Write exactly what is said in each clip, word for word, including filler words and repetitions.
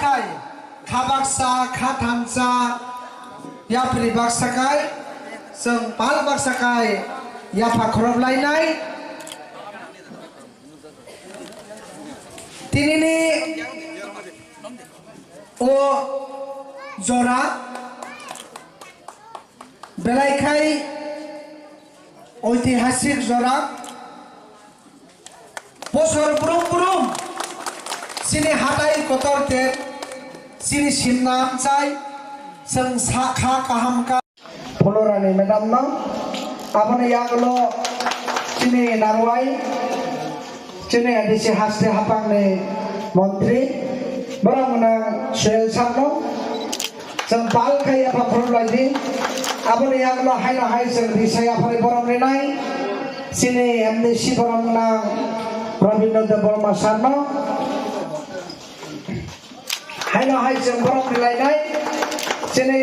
Kha baksa, kha thansa, yapri baksa kai, chwng pal baksa kai, yapha khorop lainai. Tinini o jora belai khai oitihasik jora. Bosor brum brum chini hatai kotor ter chini simna amchai chwng sa kha kaham ka. Pholorani madam no aboni yagulo chini narwai chini A D C haste hapangni montri borok mwnang Suel sir no. Chwng pal khai yapha khorok lai di. Aboni yagulo haino hai chwng risa yapharwi borom rinai. Chini M D C borom gwnang Rabindra Debbarma sir no. Haino hai chwng borom rilainai. Chini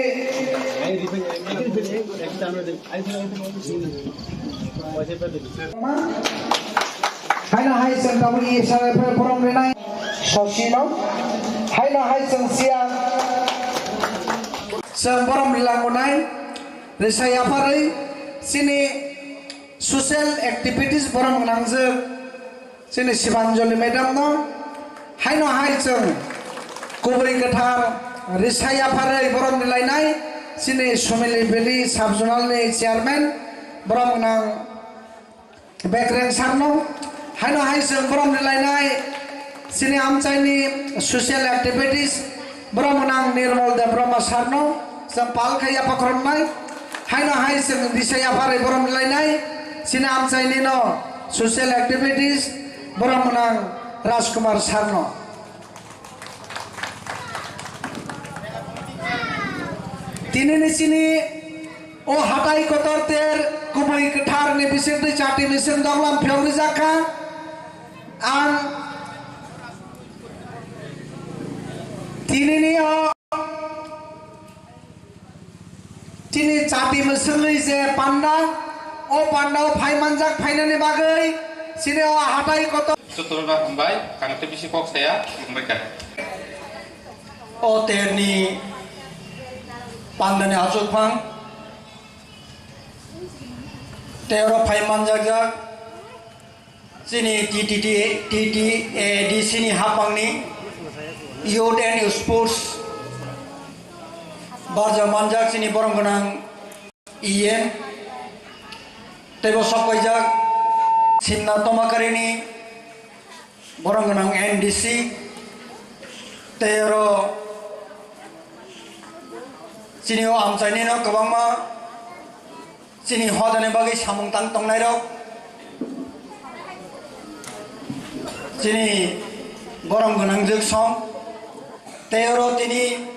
Haino hai chwng tabuk E S R F borom rinai. Sosino. Haino hai chwng siya. Chwng borom rilangunai. Risa yapharwi chini social activities borom gwnangjwk. Chini Sibanjali madam no. Haino hai chwng kubui kwthar risa yapharwi borom rilainai. Chini Sumili Valley sub zonal ni chairman borom gwnang Bekreng sarno, haino hai chwng borom rilainai, chini amchaini social activities, borom gwnang Nirmal Debbarma sarno, chwng pal khai yapha khoroknai, haino hai chwng risa yapharwi borom rilainai, chini amchaini no social activities, borom gwnang Rajkumar sarno. Tinini chini o hatai kotor ter kubui kwthar ni bisingtwi chati mising doglam phiyok rijak kha. Ang tinini o chini chati misingwi je panda, o panda o phai manjak phainani bagwi chini o hatai kotor. Jotono hambai, ang tei bisi kok saya, hambai kha. O terni pandani achukphang, tei oro phai manjakjak chini T T T, T T A D C ni hapangni Youth and Sports barja manjak chini borom gwnang E M, teibo sok paijak Simna Tomakarini, borom gwnang N D C, tei oro chini o amchaini no kwbangma chini hodani bagwi samung tang tongnairok, chini borom gwnang jwk song, tei oro tini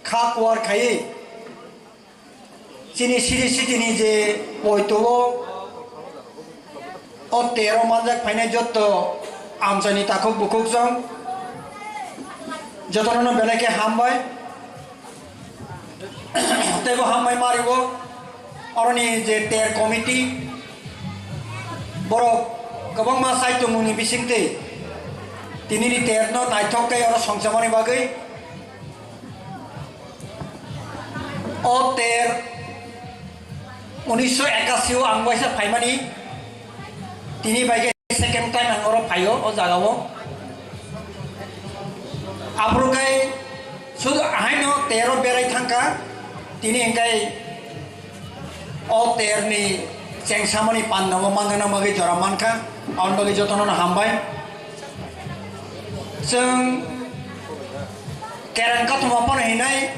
kha kuar khaiwi chini siri sitini je poito o, o tero manjak phainai jotto amchaini takhuk bukhuk chwng jotono no belai khe hambai. Teibo hambai mario oroni je ter committee borok kwbangma saitomungni bisingtwi tinini terno naithok tei oro songchamani bagwi. O ter unisho ekasi o ang waisa phaimani, tini bai khe second time ang oro phaio o jaga o. Aphuru khe sudu ahaino ter o berai thangkha, tini hwnkhe o ter ni chengsamani panda o manjana bagwi jora mankha, aboni bagwi jotono no hambai. Chwng Kereng kathoma phano hinai,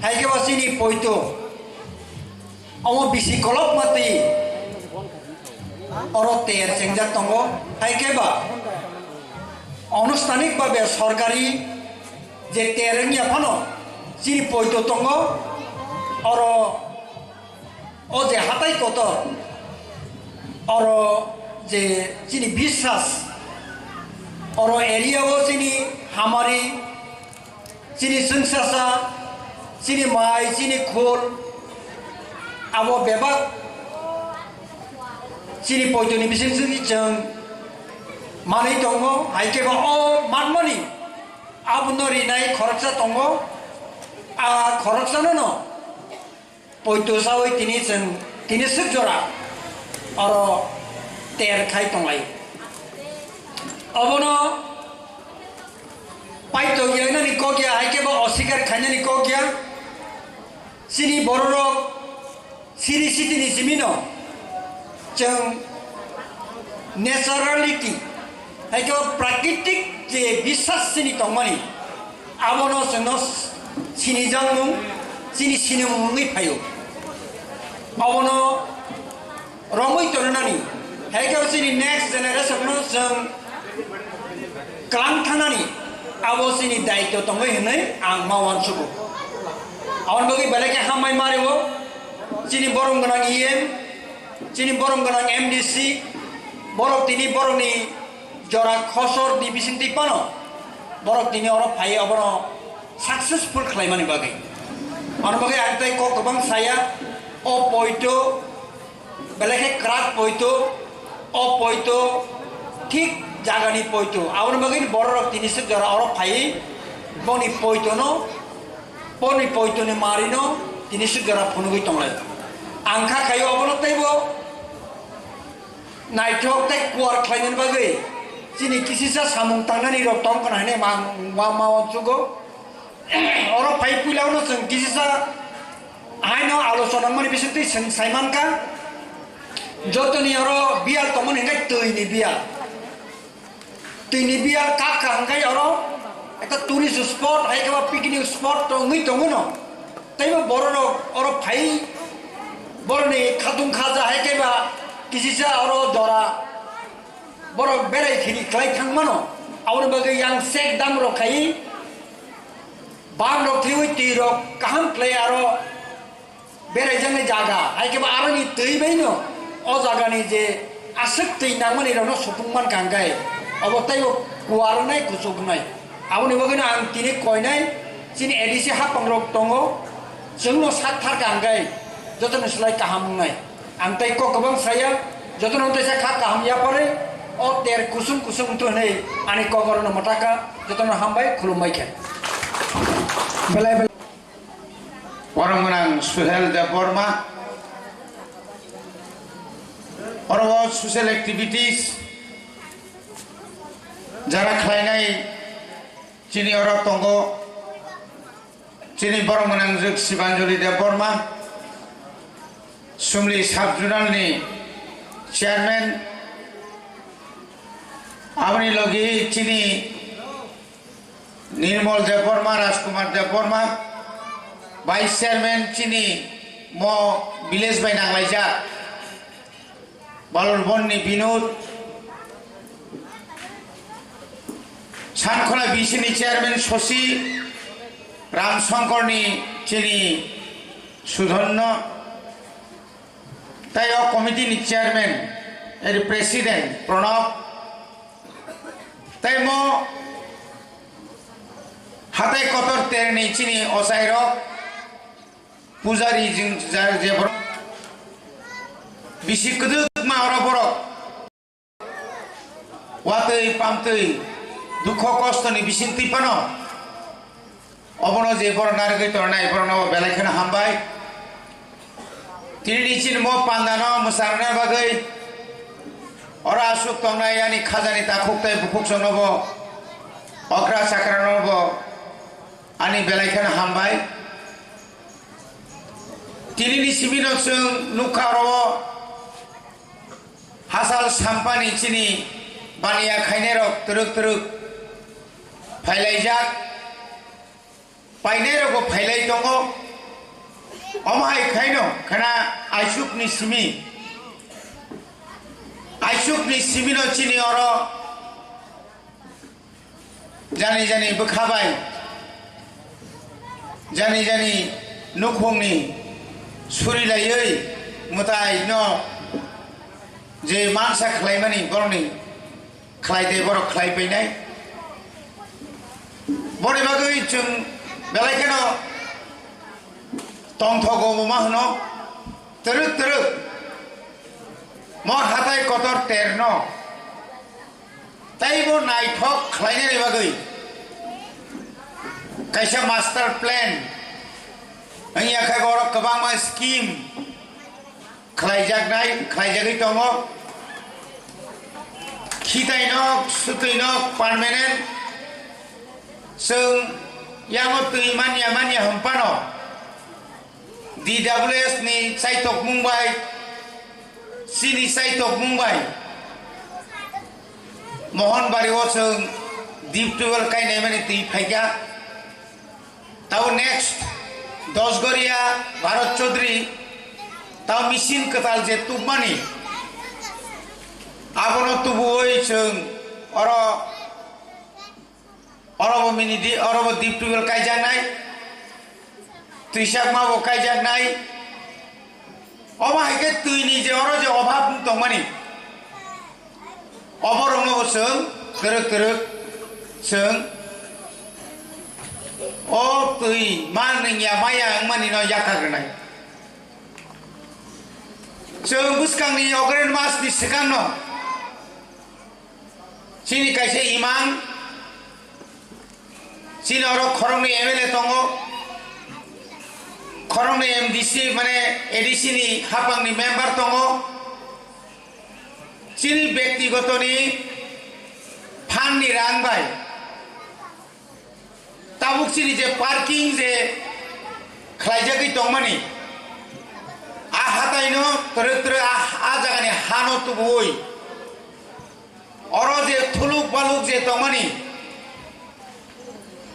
hai khe bo chini poito. Omo bisi kolok matwi oro ter chengjak tongo, hai khe ba anustanik babe sorkari je ter wngya phano chini poito tongo, oro o je hatai kotor, oro je chini biswas, oro area o chini hamari, chini chwngsasa, chini mai, chini khul, abo bebak chini poitoni bising chwngwi chwng manwi tongo, hai khe bo o manmani Abono rinai khoroksa tongo, a khoroksano no poito sawi tini chwng tini swk jora oro ter khai tonglai. Obono paito yainani kok ya, hai khe bo osikar khainani kok ya. Chini bororok siri sitini simino chwng naturality, hai khe bo prakritik je biswas chini tongmani, abono chwngno sinijakmung, chini sinimung wngwi phaio. Abono romwi tongnani, hai khe chini next generation no chwng klang thanani abo chini daityo tongwi hwnwi ang ma uansugo. Aboni bagwi belai khe hambai ma rwo chini borom gwnang E M, chini borom gwnang M D C, borok tini borokni jora khosor ni bisingtwi phano borok tini oro phaiwi obono successful khlaimani bagwi. Aboni bagwi ang tei kok kwbang saya, o poito belai khe kwrak poito, o poito thik jagani poito. Aboni bagwi bororok tini swk jora oro phaiwi boni poitono, boni poitoni marino tini swk jora phunugwi tonglai. Ang kha khaio obono teibo naithok tei kuar khlainani bagwi chini kisisa samung tangnani rok tong khna hwnwi ma, ma, ma uansugo. Oro phai puila uno chwng kisisa haino alochona mani bisingtwi chwng sai mankha. Jotoni oro biyal tongmani hwnkhe twini biyal. Twini biyal kak kha hwnkhe oro ekta tourist spot, hai khe ba picnic spot tongwi tongo no. Teibo bororok oro phai boroni khatung khaja hai khe ba kisisa oro jora borok berai khiri khlai thang mano. Aboni bagwi yang sek dam rok khai Bam rok thwiwi twi rok kaham khlai aro beraijaknai jaga, hai khe bo aroni twi bai no o jagani je aswk twi nangmani rokno supung mankha hwnkhe obo teibo kuar wngnai, kuchuk wngnai. Aboni bagwino ang tini koinai chini A D C hapang rok tongo, chwngno sak tharkha hwnkhe jotono slai kaham wngnai. Ang tei kok kwbang saya, jotono teisa kha kaham yapharwi o ter kusung kusung wngthu hwnwi ani kok orono mwtakha, jotono hambai khulumbai khe. Belai belai. Borok gwnang Suhel Debbarma, oro o social activities jara khlainai chini oro tongo, chini borok gwnang jwk Sibanjali Debbarma, Sumli sub zonal ni chairman, aboni logi chini Nirmal Debbarma, Rajkumar Debbarma, vice chairman chini mo village bai nanglaijak, Balur Bonni Binod, Sankhola B C ni chairman Sosi, Ramsongkorni chini Sudhonno, tei o committee ni chairman, eri president Pranab, tei mo hatai kotor terni chini ochairok, pujari jing-, ja-, je borok bisi kwdwkma oro borok watwi pamtwi dukho kostoni bisingtwi phano obono je borok narwgwi tongnai borokno bo belai kheno hambai. Tini ni chini mo pandano mwcharwna bagwi oro aswk tongnai ani khajani takhuk tei bukhuk chwngno bo okra chakrano bo ani belai kheno hambai. Tini ni simi no chwng nukha oro o hachal sampani chini baniya khainai rok twrwk twrwk phailaijak, painai rok bo phailai tongo. Omo hai khaino khana aisuk ni simi, aisuk ni simi no chini oro jani jani bwkha bai, jani jani nukhungni suri laiwi mwtai no je mansa khlaimani borokni khlai de borok khlai painai. Boni bagwi chwng belai kheno tongthogo bo ma hwno twrwk twrwk mo hatai kotor terno. Teibo naithok khlainani bagwi kaisa master plan wngya khe borok kwbangma scheme khlaijaknai, khlaijagwi tongo. Khitai nok, sutwi nok permanent. Chwng yango twi manya manya hwn phano D W S ni chaitokmung bai, chini chaitokmung bai Mohonbari o chwng deep tubewell kainai mani twi phaikha. Tabo next Dosgoria Bharat Chaudhary tabo machine kwtal je tubmani, abono tubuwi chwng oro, orobo mini di, orobo deep tubewell kaijaknai, twisakma bo kaijaknai. Omo hai khe twi ni je oro je obhab wng tongmani, oborokno bo chwng kwrwk kwrwk chwng o twi ma nungya maya wngmani no yakha rwnai. Chwng bwskang ni August mas ni swkang no chini kaisa imang, chini oro khoroknwi M L A tongo, khoroknwi M D C mane A D C ni hapang ni member tongo, chini bektigoto ni phan ni rang bai tabuk chini je parking je khlaijagwi tongmani, a hatai no twrwk twrwk a, a jaga ni ha no tubuwi oro je thuluk baluk je tongmani,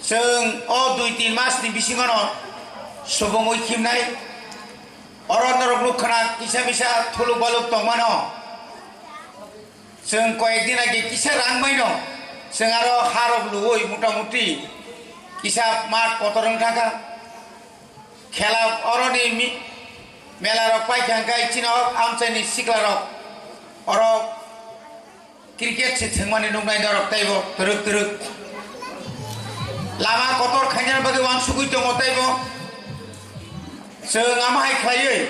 chwng o dui tin mas ni bisingo no subungwi khimnai. Oro norok nuk khna kisa misa thuluk baluk tongmano. Chwng koyek din age kisa rang baino chwng aro harok luwi mota moti kisa mat kotor wng thangkha. Khela oroni mi-, mela rok paikha hwnkhe chini o amchaini sikla rok oro cricket se thwngmani nuknai norok teibo twrwk twrwk. Lama kotor khainani bagwi uansugwi tongo teibo. Chwng ama hai khlaiwi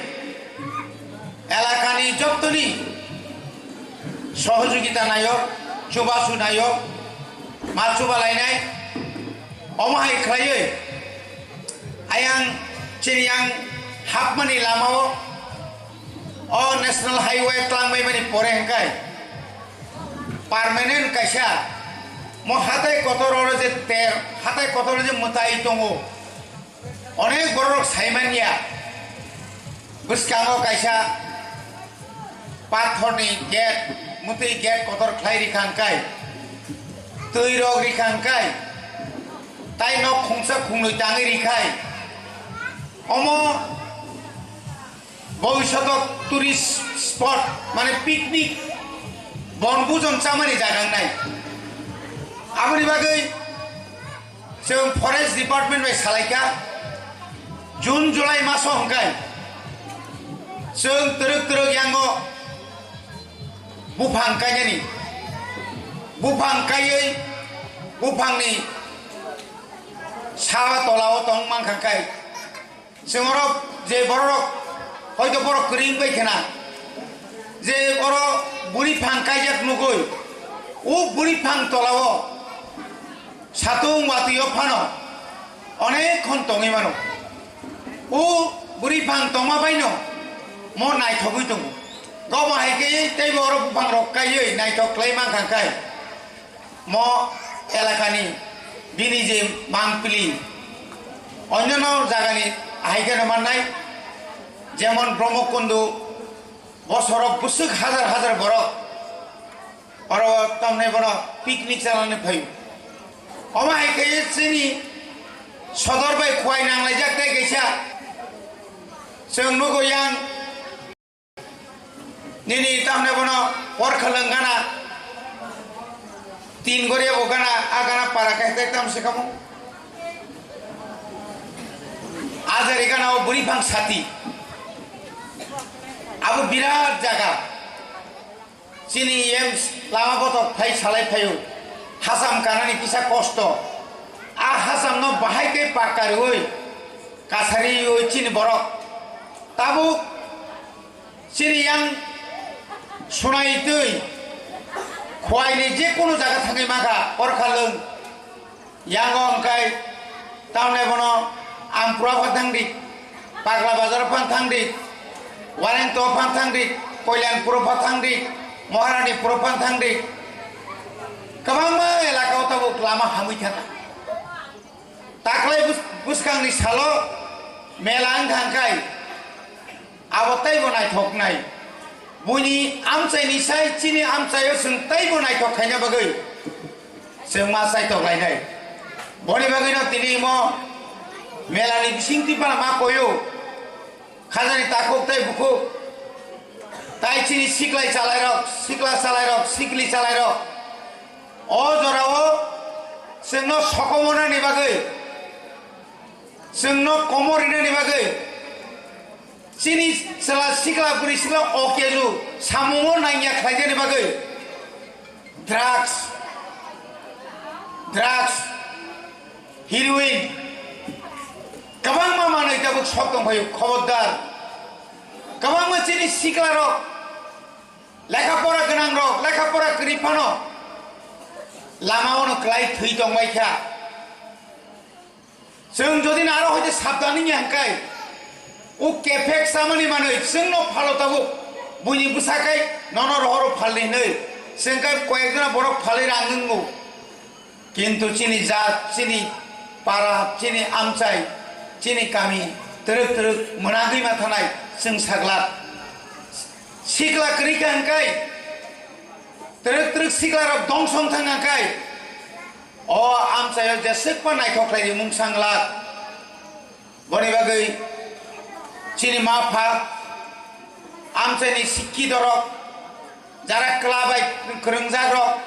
elakani jottoni sohojogita naio, chubachu naio, ma chuba lainai. Omo hai khlaiwi ayang chini yang hapmani lamao o National Highway twlangbaimani pore hwnkhe permanent kaisa mo hatai kotor oro je ter, hatai kotor je mwtai tongo. Onek borok sai manya, bwskango kaisa pathorni gate, mwtwi gate kotor khlai rikha hwnkhe, twi rok rikha hwnkhe, tai nok khungsa khungnwi tangwi rikhai. Omo bhobishoto tourist spot, mane picnic, bonbhujon chamani jaga wngnai. Aboni bagwi chwng forest department bai salaikha, June July maso hwnkhe chwng twrwk twrwk yango buphang kainani, buphang kaiwi buphangni sa tolao tong mankha khe, chwng oro je bororok hoito borok kwrwi wngbai khna, je oro bwrwi phang kaijak nugwi, o bwrwi phang tolao satung watwi o phano onek khon tongwi mano. O bwrwi phang tongma baino mo naithogwi tongo. Gobo hai khe teibo oro buphang rok kaiwi naithok khlai mankha khe. Mo elakani bini je mangpili, onyono jagani hai kheno mannai, jemon Brahmakundu, bosorok bwswk hajar hajar borok oro tamni bono picnic chanani phaio. Omo hai khe chini sodor bai khuai nanglaijak tei kaisa chwng nugo yang. Nini tamne bono por khalwng gana, tin goria bo gana, a gana para khe tei tam se kamo. Ajari gana o bwrwi phang sati. Abo birat jaga. Chini em lama botok phai salai phaio. Hasam kanani kisa kosto. A hasam no bahai khe pakka rwi kasari oi chini borok. Tabuk chini yang sunai twi khuaini je kunu jaga thangwi mankha, porkhalwng yango hwnkhe Tamni bono Ampura phan thangdi, Pakla Bazar phan thangdi, Warengto phan thangdi, Koilanpur phan thangdi, Maharani puro phan thangdi. Kwbangma elaka o tabuk lama hamwi thangkha. Taklai bus-, bwskangni salo mela wng thangkhai. Abo teibo naithoknai. Buini amchaini sai chini amchaio chwng teibo naithok khaina bagwi chwng ma chaithok lainai. Boni bagwino tini imo melani bisingtwi phano ma koyo. Khajani takhuk tei bukhuk. Tai chini siklai chalairok, sikla chalairok, sikli chalairok. O jorao chwngno sokomornani bagwi, chwngno komor rinani bagwi, chini chwla sikla bwrwi sikla o keju samungo nangya khlaijani bagwi drugs, drugs, heroin, kwbangma manwi tabuk sok tongphaio, khobordar. Kwbangma chini siklarok, lekha pora gwnangrok, lekha pora kwrwi phano lama ono kwlai thwi tongbaikha. Chwng jodi no aro hoite sabdani ya hwnkhe, o kephek chamani manwi chwngno phalo tabuk, buini bwsa kai nono rohoro phalni hwnwi, chwng khe koyekjona borok phalwi rang wngo. Kintu chini jat, chini para, chini amchai, chini kami twrwk twrwk mwnagwi ma thanai chwng saglak. Sikla kwrwi kha hwnkhe, twrwk twrwk siklarok dongsong thang hwnkhe, o amchaio jeswkma naithok khlai rimung sanglak. Boni bagwi chini ma pha, amchaini sikki dorok, jara kwla bai kwrwngjakrok,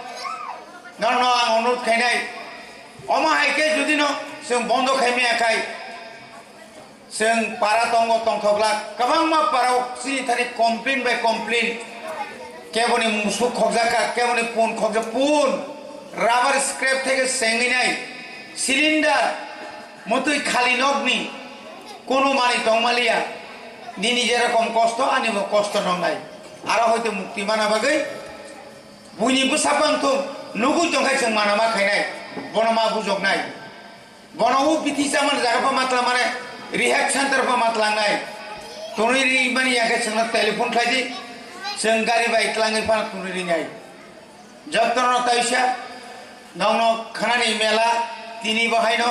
norno ang onurut khainai. Omo hai khe jodi no chwng bondo khai maya khai, chwng para tongo tongthok glak, kwbangma para o chini thani complain bai complain, keboni musuk khokjak kha, keboni pun khokjak, pun, rubber scrap theke chengwi nai, cylinder, mutwi khali nokni, kunu mani tongmaliya, nini jerokom kosto, anibo kosto nongnai. Aro hoite mukti mana bagwi, buini bwsa bangthung nugwi tongkhai chwng mana ma khainai, bono ma bujoknai. Bono o bithi chamani jaga pha matla mane rehab center pha matlangnai. Tonwi ri mani yakhe chwngno telephone khlai di, chwng gari bai tlangwi phano tonwi rinai. Jotono taisa nokno khanani mela tini bo haino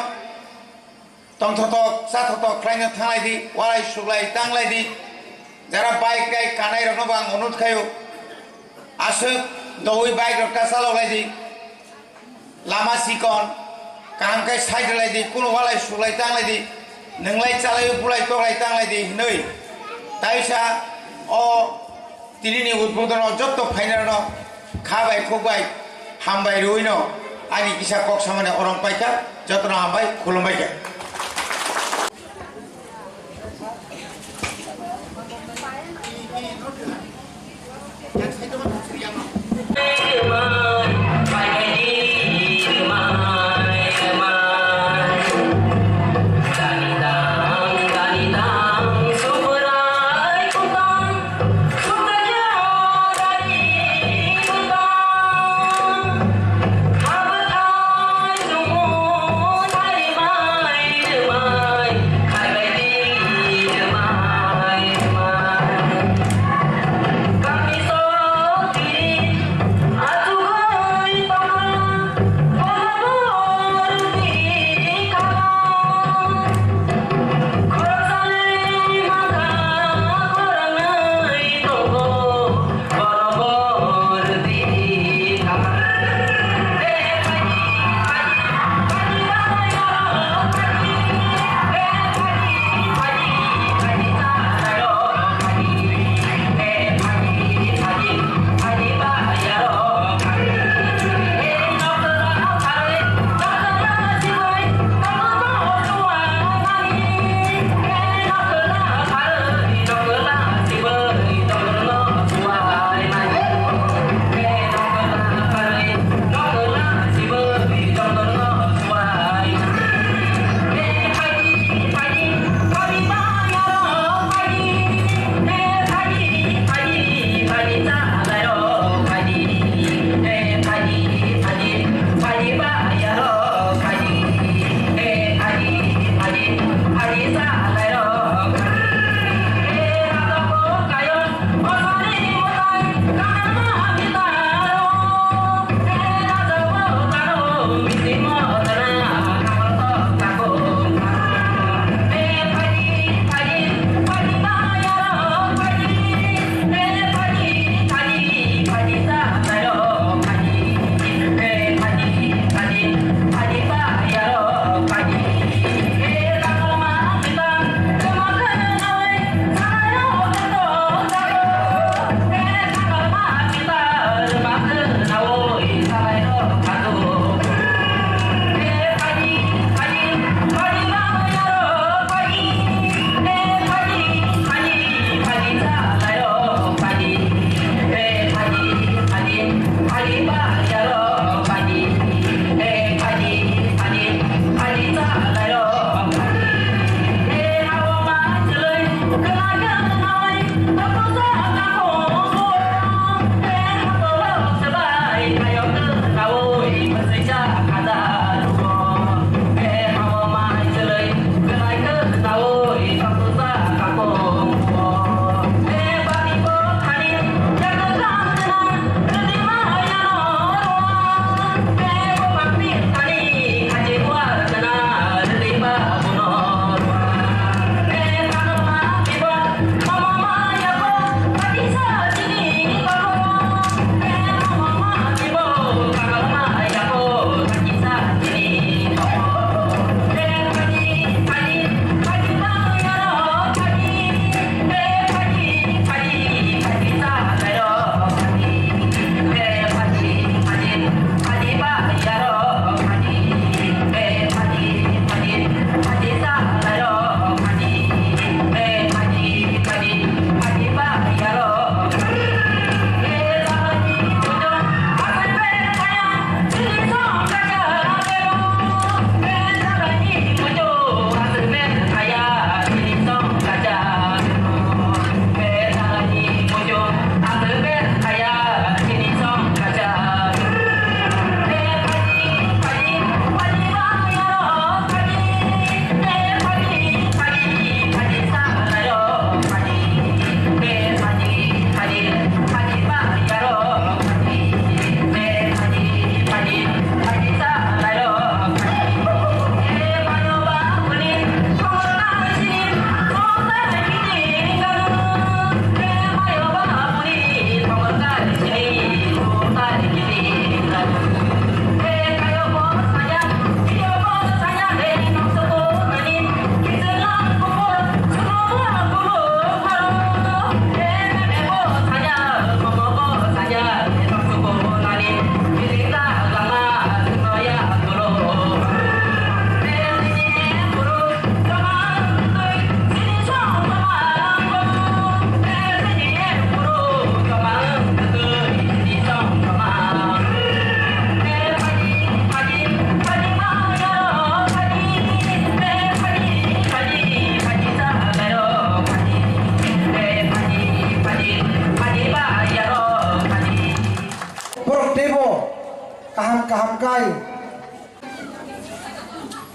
tongthotok chathotok khlaina thanglai di, walai suglai tanglai di. Jara bike kai kanai rokno bo ang onut khaio, aswk dowi bike rok ta chaloklai di. Lama chikon, kaham khe side rwlai di, kunu walai suklai tanglai di, nwnglai chalai bulai toklai tanglai di hinwi. Taisa o tinini udbodono jotto phainarno kha bai khuk bai hambai rwino ani kisa kok samani orong paikha, jotono hambai khulumbai kha.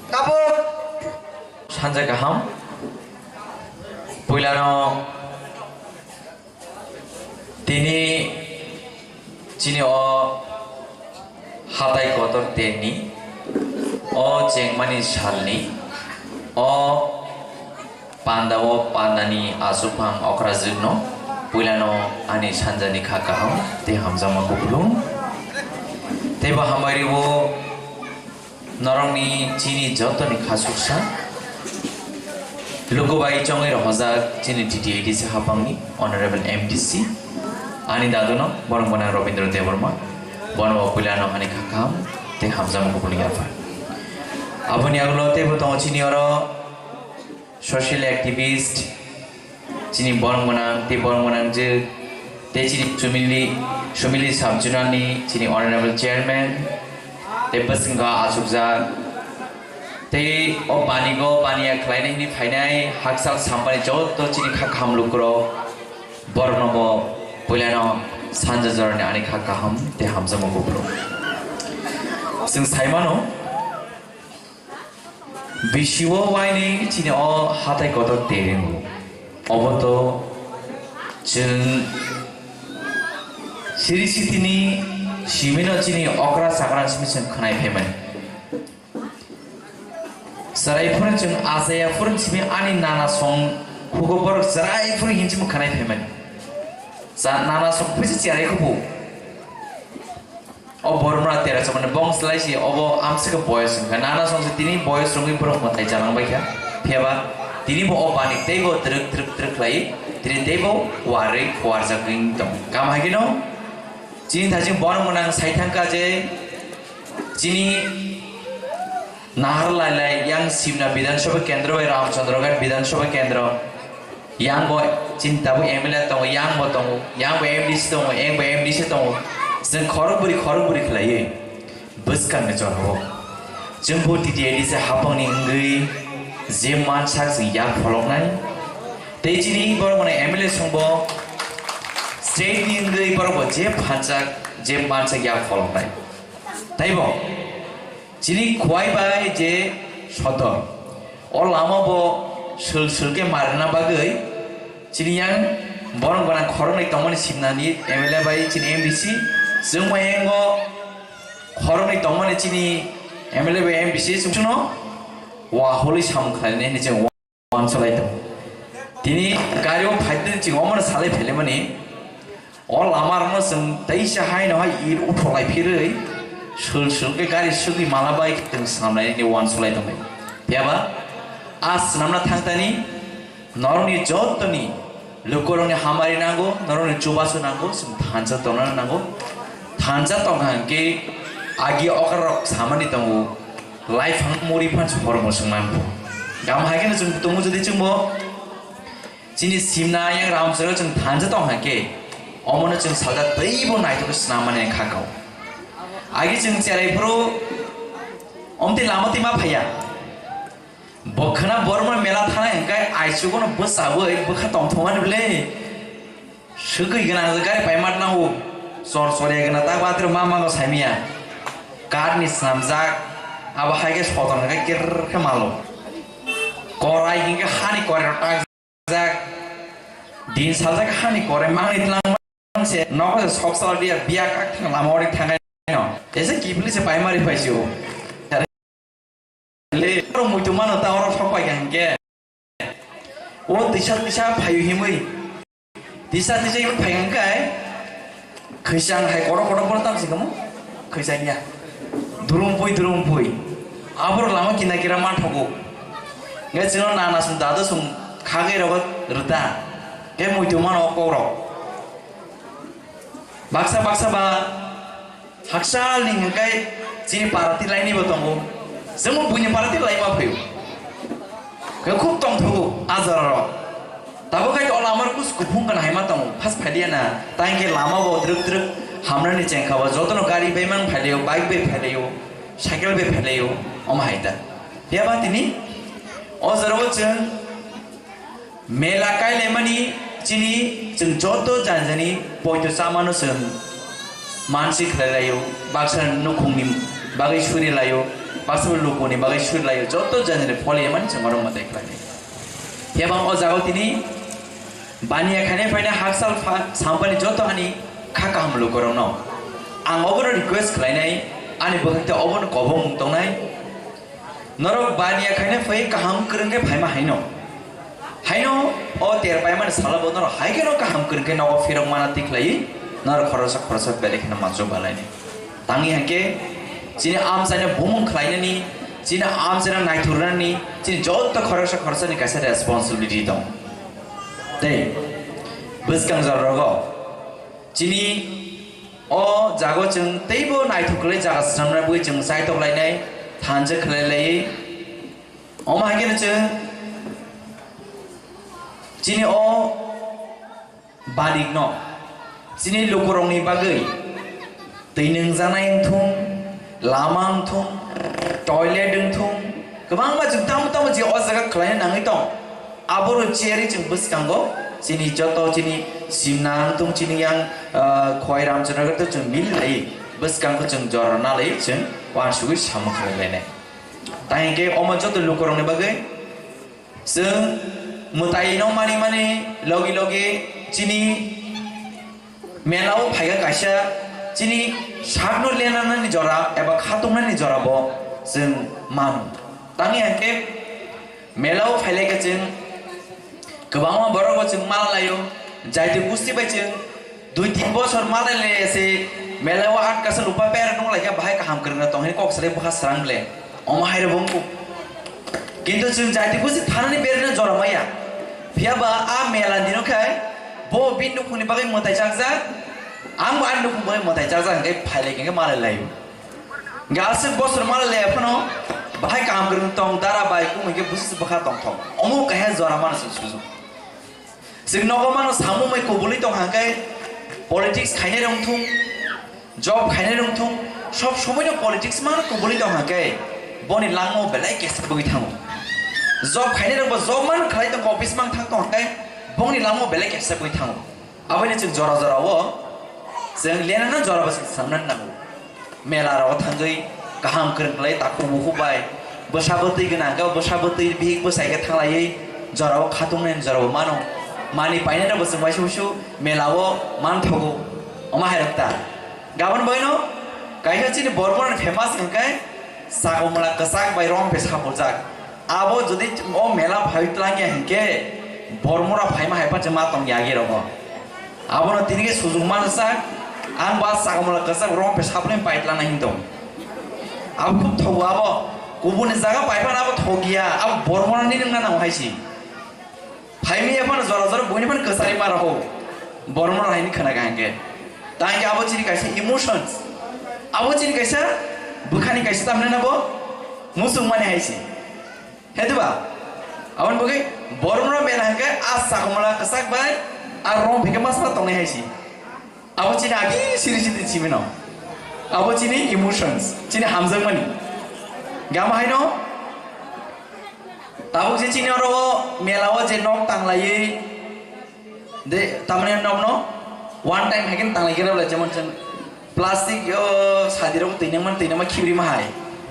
Tabuk sanja kaham. Puilano tini chini o hatai kotor terni, o chengmani salni, o panda o pandani aswkphang okrajwkno puilano ani sanjani kha kaham tei hamjakma kupulung. Teibo hambai rwo norokni chini jotoni khasuksa lukubai chongwi rohorjak chini T T A D C hapangni Honorable M D C ani daduno borok gwnang Robindra Debbarma, bono bo puilano ani kha kaham tei hamjakma kupulung yapha. Aboni agulo teibo tongo chini oro social activist, chini borok gwnang tei borok gwnang je tei chini Sumili, Sumili sub-zonal ni chini honorable chairman tei bwskango achukjak tei o banigo baniya khlainai hwnwi phainai hakchal sampani joto chini kha kaham lukurok borokno bo puilano sanja jorani ani kha kaham tei hamjakma kupulung. Chwng saimano, bisio waini chini o hatai kotor terengo. Obo to chwng siri sitini simino chini okra chakra simi chwng khwnai phaimani. Chwrai phuru chwng achaya phuru simi ani nana song hugo borok chwrai phuru hinchimo khwnai phaimani. Cha nana song phuisa cherai khubu. O bormra tera chapani bong slai si obo amswkhe boyos wngkha. Nana songse tini boyos rwngwi borok mwtai chanang baikha. Phiyaba tini bo o bani teibo twrwk twrwk twrwk khlai tini teibo warwi khuarjagwi tong. Kam hai kheno chini thajing borok mwnang sai thangkha je chini Naharlailai yang Simna Bidhan Sabha Kendra bai Ramchandra Ghat Bidhan Sabha Kendra. Yang bo chini tabuk M L A tongo, yang bo tongo, yang bo M D C tongo, yang bo M D C tongo. Chwng khorok bwrwi khorok bwrwi khlaiwi bwskang ni jorao. Chwng bo T T A D C hapang ni wngwi je mansak chwng yak pholoknai. Tei chini borok mwnai M L A songbo state ni wngwi borok bo je phanchak je mansak yak pholoknai. Taibo. Chini Khwai bai je Sodor, o lama bo sul sul khe marna bagwi chini yang borok gwnang khoroknwi tongmani simnani M L A bai chini M D C, chwng bai yango khoroknwi tongmani chini M L A bai M D C chwngno wahului samung khlainai hinwi chwng uansuk lai tongo. Tini gari o phaitini chwng omono salai phailaimani. O lama rokno chwng teisa haino hai it uthok lai phirwi sul sul khe gari sugwi mala bai chwng swnam lainani uansuk lai tongbai. Phiyaba a swnamna thangtani norokni jottoni lukurokni hamari nango, norokni chubachu nango, chwng thansa tongna nango. Thansa tongkha hwnkhe agi okra rok samani tongo. Life hang muri phan se hor bo swngmani bo. Gam hai kheno chwng tongo jodi chwngbo chini simna yang ram sero chwng thansa tong hai khe omono chwng sajak teibo naithok swnam mani kha kau. Agi chwng cherai phuru omtwi lama twi ma phaiya. Bo khwna bormoni mela thanai hwnkhe aichugono bwchawi bwkha tongthokmani bwle. Swkwi gwnang gari paimat nango. Chor choriya gwnang tak batri ma mango saimiya. Kar ni swnamjak. Abo hai khe soton khe ker khe malo. Korai hinkhe hani korai rok tak jak. Din saljak hani korai mangni tlang se nogo se sok sal dia biya kak thang lama ori thangai no. Ese kibli se paimari paisio. Le, oro muitu mano ta oro sok pai kha hinkhe. O tisa tisa phaio himwi. Tisa tisa himwi phai kha hinkhe. Khwisang hai kotor kotor bono tang sikamo. Khwisang ya. Durum pui durum pui. Aboro lama kina kira manthogo. Nge chino nana sum dada sum khagai rogo rwta. Ke muitu mano o kokrok. Baksa baksa ba Hakchal ni hwnkhe chini parati laini bo tongo. Chwngbo buini parati lai ma phaio. Khe khub tongthogo a jora rok. Tabuk khai o lama rok kus kuphung kana hai ma tongo. Phas phaidiya na. Tang khe lama bo drwk drwk hamrani chengkha bo jotono gari bai mang phailaio, bike bai phailaio, cycle bai phailaio. Omo hai ta. Phiya ba tini o jora o chwng Mela kailaimani chini chwng joto jani jani poito chamano chwng mansi khlai laio, baksa nukhungni bagwi suri laio, Pasal lukuni bagwi surilaio, joto janjani pholi emani chwng oro mwtai khlainai. Phiya bang o jagao tini baniya khainai phainai haksal pha-, sampani joto ani kha kaham lukurokno ang obono request khlainai, ani bwkhakte obono kobongmung tongnai. Norok baniya khainai phai kaham kwrwngkhe phaima haino. Haino o ter paimani salo bo norok hai kheno kaham kwrwngkhe nogo phirok mana tikhlaiwi norok khoroksa khoroksa belai kheno manjok balaini. Tangwi hwnkhe chini amchaino bumung khlainani, chini amchaino naithoknani, chini joto khoroksa khoroksani kaisa responsibility tong. Tei bwskang jorrogo chini o jago chwng teibo naithok khlai jaga swnamna bagwi chwng chaitok lainai, thansa khlai laiwi. Omo hai kheno chwng chini o balikno chini lukurokni bagwi twi nwngjaknai wngthung, lama wngthung, toilet wngthung, kwbangma chwng tamo tamo je o jaga khlaina nangwi tong, aboro chiyari chwng bwskango chini joto chini simna wngthung, chini yang, ah, khowai ramchanagar to chwng mil lai bwskango chwng jora nalai chwng uansugwi samung khlai lainai. Tai hwnkhe omo joto lukurokni bagwi chwng mwtaino mani mani logi logi chini mela o phaikha kaisa chini sakno lenanani jora eba khatungnani jora bo chwng mano. Tangwi hwnkhe mela o phailaikha chwng kwbangma borok bo chwng mala laio, jaiti gusti bai chwng dui tin bosor mala lai se mela o atkasa lupa per nung laikha bahai kaham kwrwngna tong hini kok salai bwkha srang ble omo hai rw bongku. Kintu chwng jaiti gusti thanani berino jora maya. Phiya ba a mela dino khai bo bini nukhungni bagwi mwtai chakjak, ang bo ani nukhungni bagwi mwtai chakjak hwnkhe phailai hwnkhe malai laio. Hwnkhe aswk bosor malai laiya phano bahai kaham kwrwng tong dara bai kung hwnkhe busi bwkha tongthok. Omo kaisa jora mano chwng sujuk. Chwng nogo mano samung bai kubulwi tong hwnkhe politics khainai rok wngthung. Job khainai rok thung, sob somoino politics mano kubulwi tong hwnkhe, boni langmao belai kesek bwgwi thango. Job khainai rokbo job mano khlai tong, office mang thang tong hwnkhe, bongni langmao belai kesek bwgwi thango. Aboino chwng jora jora o chwng lenano jora bo chwng samnani nango. Mela rogo thangwi kaham kwrwng khlai takhuk bukhuk bai bwsa bwtwi gwnang hwnkhe bwsa bwtwi bihik bwsai khe thanglaiwi jorao khatungnani jorao mano. Mani painai rokbo chwng waisa wusu melao manthogo. Omo hai rok ta. Gabon boino kaisa chini Bormoni famous hwnkhe Sakomla kwchak bai rong phe sapurjak. Abo jodi o mela phai tlangya hwnkhe Bormora phaima hai pacha ma tong yagi rogo. Abono tini khe sujuk mansa ang ba Sakomla kwchak rong phe sapni pai tlangna hintong. Abo khub thogo abo kubuni jaga pai phano abo thogiya abo Bormona ni nungna nang hai si. Phaimi ya phano jora jora buini phano kwchari ma rokho. Bormona hai ni khana ga hwnkhe. Tangkhe abo chini kaisa emotions. Abo chini kaisa bwkhani kaisa tamni nabo musung mani hai si. He diba? Aboni bagwi Bormona mela hwnkhe a Sakomla kwchak bai a rong phe khe masma tongnai hai si. Abo chini agi siri siri chimino. Abo chini emotions, chini hamjakmani. Gama haino tabuk je chini oro mela o je nok tanglaiwi de tamani nokno one time haikin tanglai kira bla jemon chwng plastic o sadi rok twi nangman twi nangma khibri ma hai.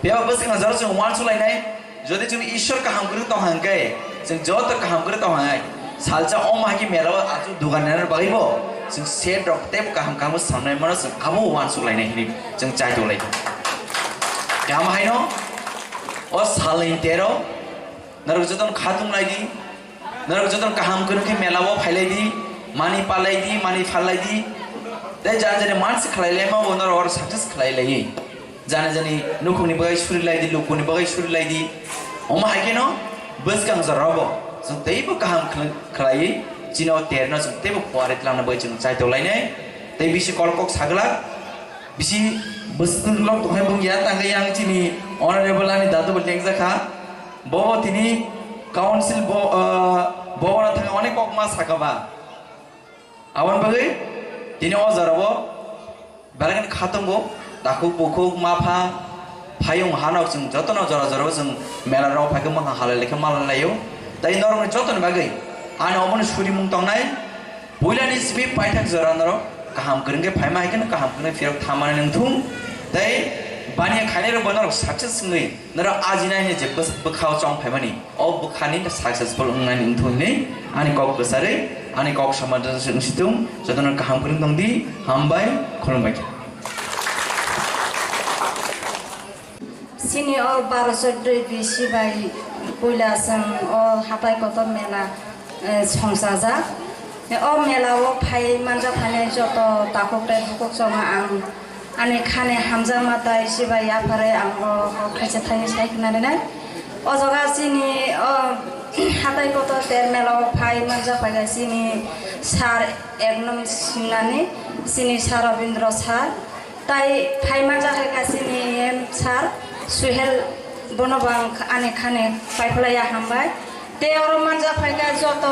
Beba bwswk na jaro chwng uansuk lainai. Jodi chwng Ishwar kaham kwrwng tong hang khe, chwng joto kaham kwrwng tong hang ai. Salsa omo hai khe mela o achuk dugan nani bagwi bo chwng set rok tei kaham kaham sanai mano chwng abo uansuk lainai hini chwng chai tong lai. Kaham haino o salni tero norok joto khatung lai di, norok joto kaham kwrwng khe mela o phai lai di, mani palai di, mani phal lai di. Tei jani jani mansi khlai lai ma bo norok oro success khlai lai. Jani jani nukhungni bagwi suri lai di, lukuni bagwi suri lai di. Omo hai kheno bwskang jorao bo chwng teibo kaham khla-, khlaiwi chini o terno chwng teibo kuari tlangna bagwi chwng chaitok lainai. Tei bisi kol kok saglak, bisi bwswk lok tongkhai bung ya tangwi yang chini honorable ani dadu bo lengjakha. Bo tini council bo, ah, bo oro thang onek kok ma sakha ba. Aboni bagwi tini o jorao belai kheno kha tongo, takhuk bukhuk, mapha, phayung hanok chwng jotono jora jorao chwng mela rok phaikhe mwkhang halai laikhe malai laio. Tai norokni jotoni bagwi ani omono surimung tongnai, puilani simi paithak jora norok kaham kwrwngkhe phaima hai kheno kaham kwrwngkhe phirok thammani nangthung. Tai Baniya khainai rok bo norok success wngwi norok ajinai hwnwi je bwsa-, bwkhao chong phaimani, o bwkhani successful wngnani wngthung hwnwi ani kok kwcharwi ani kok samajak wngsitung jotono kaham kwrwng tongdi, hambai, khulumbai. Chini o baro choddo bisi bai puila chwng o hatai kotor mela, eh, songchajak. O mela o phai manjak phainai joto takhuk tei bukhuk chwngno ang ani khani hamjakma tai chibai yapharwi ang o kok thaisa thaini sai khna rinai. O jaga chini o hatai kotor ter mela o phai manjak phaikha chini sir ek nom singnani, chini sir Rabindra sir. Tai phai manjak hai kha chini M sir Suhel, bono bo ang ani khani paiphlaiya hambai. Tei oro manjak phai kha joto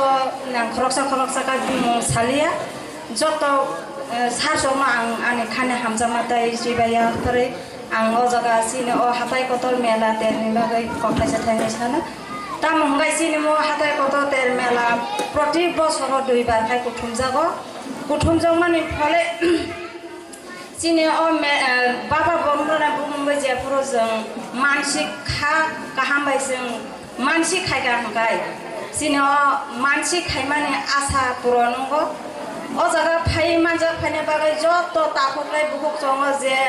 nang khoroksa khoroksa kha bumung saliya. Joto, eh, sir rokno ang ani khani hamjakma tai chibaiya kwrwi ang o jaga chini o hatai kotor mela terni bagwi kok thaisa thainwi sana. Tamo hwnkhai chini mo hatai kotor ter mela proti bosoro duibar khai kuthumjago. Kuthumjakmani phole Chini o me-, eh, baba borok rok bumung bai jephuru chwng mansik kha kaham bai chwng mansik khai kha hwnkhe chini o mansik khaimani asa puron wngo. O jaga phai manjak phaina bagwi joto takhuk lai bukhuk chongo je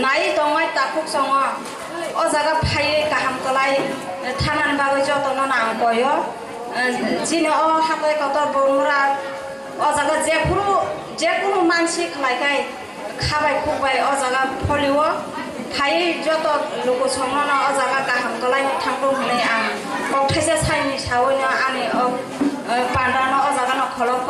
nai tongmai takhuk chongo. O jaga phaiwi kaham kwlai thanani bagwi jotono ang koyo. Eh, chini o hatai kotor Bormura o jaga jephuru jekunu mansik khlai khai khabai khukbai o jaga pholio phaiwi joto luku songnono o jaga kaham kwlaino thangthung hwnwi ang kok thaisa saini saoino ani o, eh, pandano o jagano kholopkha.